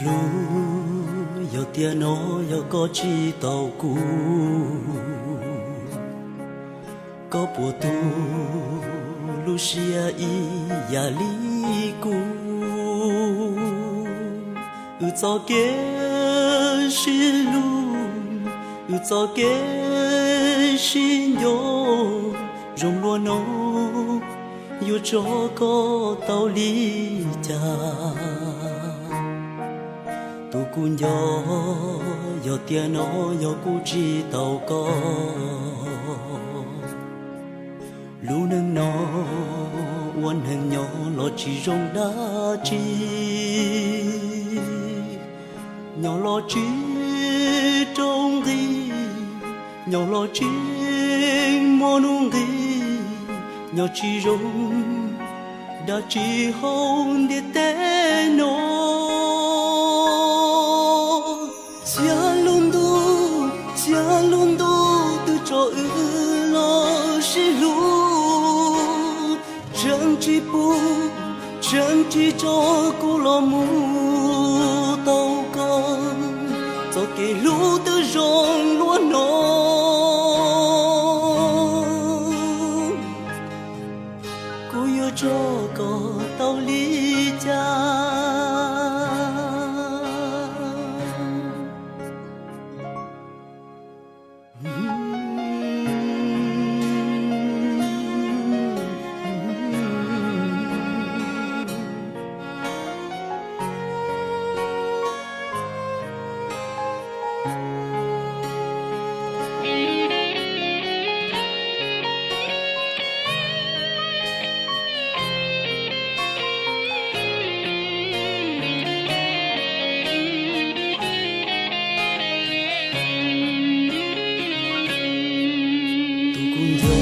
Hlub, yog tiam no yog koj tsis tau kuv, koj puas tu lub siab ib yam li kuv? Wb txoj kev sib hlub, wb txoj kev sib nco, zoo luaj no yuav tso koj tau li cas? Tus kuv nco, yog tiam no yog kuv tsis tau koj, lub neej no ua neeg nyob los tsis zoo dab tsi. Nyob los tsis raug nqi, nyob los tsis muaj nuj nqis, nyob tsis zoo dab tsi hauv ntiaj teb no. Txhia lub ntuj, txhia lub ntuj twb tso wb los sib hlub, tseem tsis pub, tseem tsis tso kuv los mus tau koj. Txoj kev hlub twb zoo luaj no, kuv yuav tso koj tau li cas? Tus kuv nco,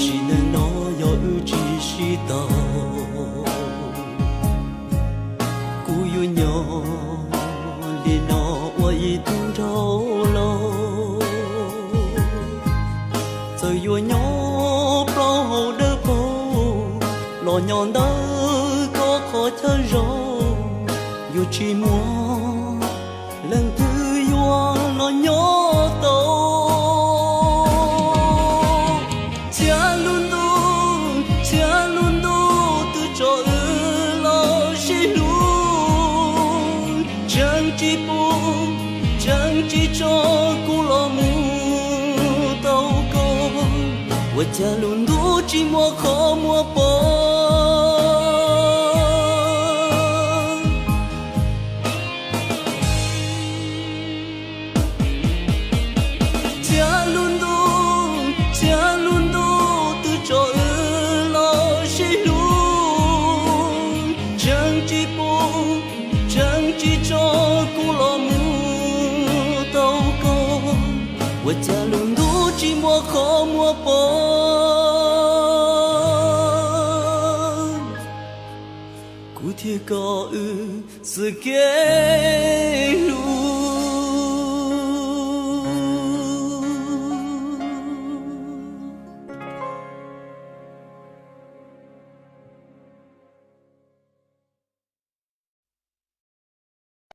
sim neej no yog wb tsis sib tau, kuv yuav nyob li no ua ib tug nraug laus. Txawm yuav nyob plaub hau dawb paug los nyob ntawm koj qhov chaw zoo, yuav tsis muaj leej twg yuav los nyob tau. Txhia lub ntuj, txhia lub ntuj twb tso wb los sib hlub, tseem tsis pub, tseem tsis tso kuv los mus tau koj. Ua cas lub ntuj tsis muaj qhov muag poob? Txhia lub ntuj, txhia lub ntuj twb tso wb los sib hlub, tseem tsis pub, tseem tsis tso kuv los mus tau koj. Ua cas lub ntuj tsis muaj qhov muag poob? Kuv thiab koj wb xwb kev hlub.